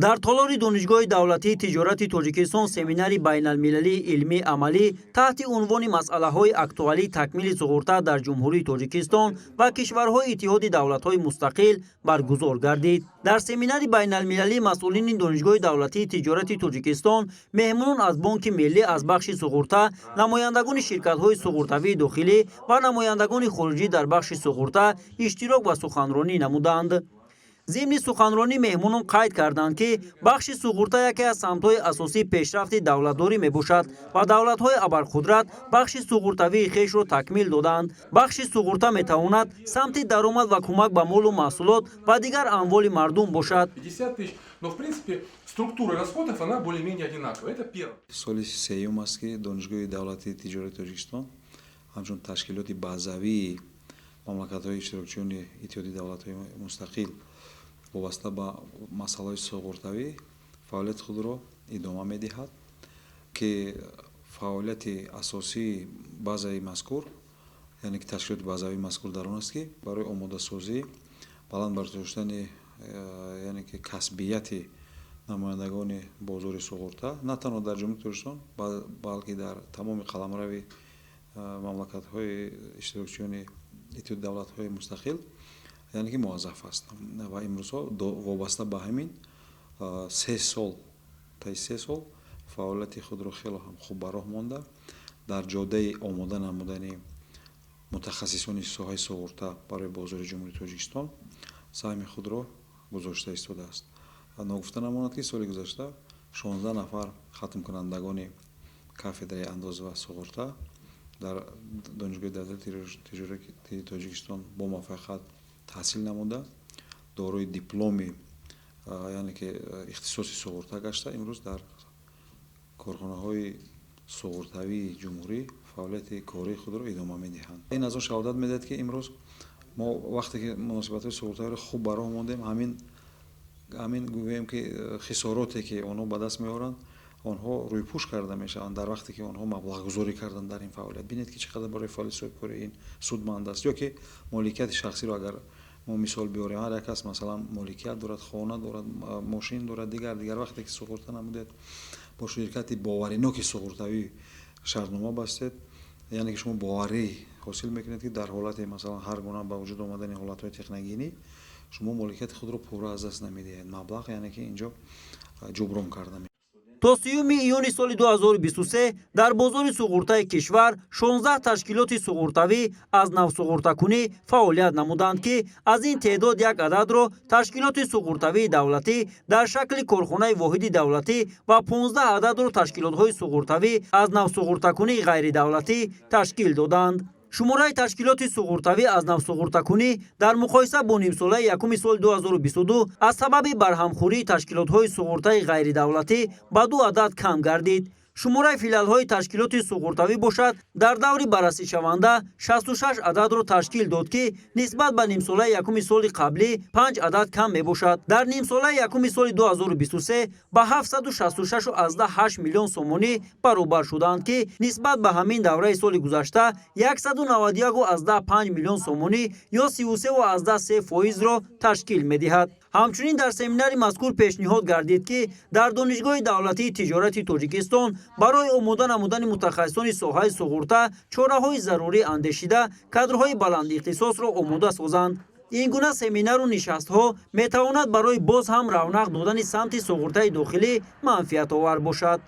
Дар толори Донишгоҳи давлатии тиҷорати Тоҷикистон семинари байналмилалии илмӣ амалӣ таҳти унвони «Масъалаҳои актуалии такмили суғурта дар Ҷумҳурии Тоҷикистон ва кишварҳои Иттиҳоди Давлатҳои Мустақил» баргузор гардид. Дар семинари байналмилалӣ масъулини Донишгоҳи давлатии тиҷорати Тоҷикистон, меҳмонон аз Бонки Миллӣ аз бахши суғурта, намояндагони ширкатҳои суғуртавии дохилӣ ва намояндагони хориҷӣ дар бахши суғурта иштирок ва суханронӣ намуданд. Зимни суханронӣ меҳмонон қайд карданд, ки бахши суғурта яке аз самтҳои асосии пешрафти давлатдорӣ мебошад ва давлатҳои абарқудрат бахши суғуртавии хешро такмил доданд. Бахши суғурта метавонад самти даромад ва кӯмак ба молу маҳсулот ва дигар амволи мардум бошад. 50 тысяч. Но, в принципе, структура расходов, она более-менее одинаковая. Это первое. Соли сеюм аст, ки Донишгоҳи давлатии тиҷорати Тоҷикистон ҳамчун ташкилоти базавии мамлакатҳои иштирокчиёни Иттиҳоди Давлатҳои Мустақил вобаста ба масъалаҳои суғуртавӣ фаъолияти худро идома медиҳад, ки фаъолияти асосии базаи мазкур, яъне ки ташкилоти базавии мазкур, дар он аст, ки барои омодасозӣ, баланд бардоштани, яъне ки касбияти намояндагони бозори суғурта на танҳо дар Ҷумҳурии Тоҷикистон, балки дар тамоми қаламрави мамлакатҳои иштирокчиёни Иттиҳоди Давлатҳои Мустақил, яъне ки муваззаф аст. Ва имрӯзҳо вобаста ба ҳамин 3 сол, таи 3 сол фаъолияти худро хело ҳам хуб ба роҳ монда, дар ҷодаи омода намудани мутахассисони соҳаи суғурта барои бозори Ҷумҳурии Тоҷикистон саҳми худро гузошта истодааст. Ногуфта намонад, ки соли гузашта 16 нафар хатмкунандагони кафедраи андоз ва суғурта дар Донишгоҳи давлатии тиҷорати Тоҷикистон бо муваффақият таҳсил намуда, дорои дипломи, яъне ки ихтисоси суғурта гашта, имрӯз дар корхонаҳои суғуртавии ҷумҳурӣ фаъолияти кории худро идома медиҳанд. Ин аз он шаҳодат медиҳад, ки имрӯз мо вақте ки муносибатҳои суғуртавиро хуб ба роҳ мондем, ҳамин гӯем, ки хисороте, ки онҳо ба даст меоранд, онҳо рӯйпӯш карда мешаванд дар вақте ки онҳо маблағгузорӣ карданд дар ин фаъолият. Бинед, ки чӣ қадар барои фаъолияти соҳибкорӣ ин судманд аст. Ё ки моликияти шахсиро агар мо мисол биёрем, ҳар як кас, масалан, моликият дорад, хона дорад, мошин дорад, дигар дигар. Вақте ки суғурта намудед, бо ширкати бовариноки суғуртавӣ шартнома бастед, яъне ки шумо боварӣ ҳосил мекунед, ки дар ҳолати, масалан, ҳар гуна ба вуҷуд омадани ҳолатҳои техногенӣ шумо моликияти худро пурра аз даст намедиҳед, маблағ, яъне ки инҷо ҷуброн карда. То 30 июни соли 2023 дар бозори суғуртаи кишвар 16 ташкилоти суғуртавӣ аз навсуғуртакунӣ фаъолият намуданд, ки аз ин теъдод як ададро ташкилоти суғуртавии давлатӣ дар шакли корхонаи воҳиди давлатӣ ва 15 ададро ташкилотҳои суғуртавӣ аз навсуғуртакунии ғайридавлатӣ ташкил доданд. Шумораи ташкилоти суғуртавӣ аз навсуғуртакунӣ дар муқоиса бо нимсолаи якуми соли 2022 аз сабаби барҳамхӯрии ташкилотҳои суғуртаи ғайридавлатӣ ба ду адад кам гардид. Шумораи филиалҳои ташкилоти суғуртавӣ бошад, дар даври баррасишаванда 66 ададро ташкил дод, ки нисбат ба нимсолаи якуми соли қаблӣ 5 адад кам мебошад. Дар нимсолаи якуми соли 2023 ба 766,8 миллион сомонӣ баробар шуданд, ки нисбат ба ҳамин давраи соли гузашта 191,5 миллион сомонӣ ё 33,3 фоизро ташкил медиҳад. Ҳамчунин дар семинари мазкур пешниҳод гардид, ки дар Донишгоҳи давлатии тиҷорати Тоҷикистон барои омода намудани мутахассисони соҳаи суғурта чораҳои зарурӣ андешида, кадрҳои баландихтисосро омода созанд. Ин гуна семинару нишастҳо метавонад барои боз ҳам равнақ додани самти суғуртаи дохилӣ манфиатовар бошад.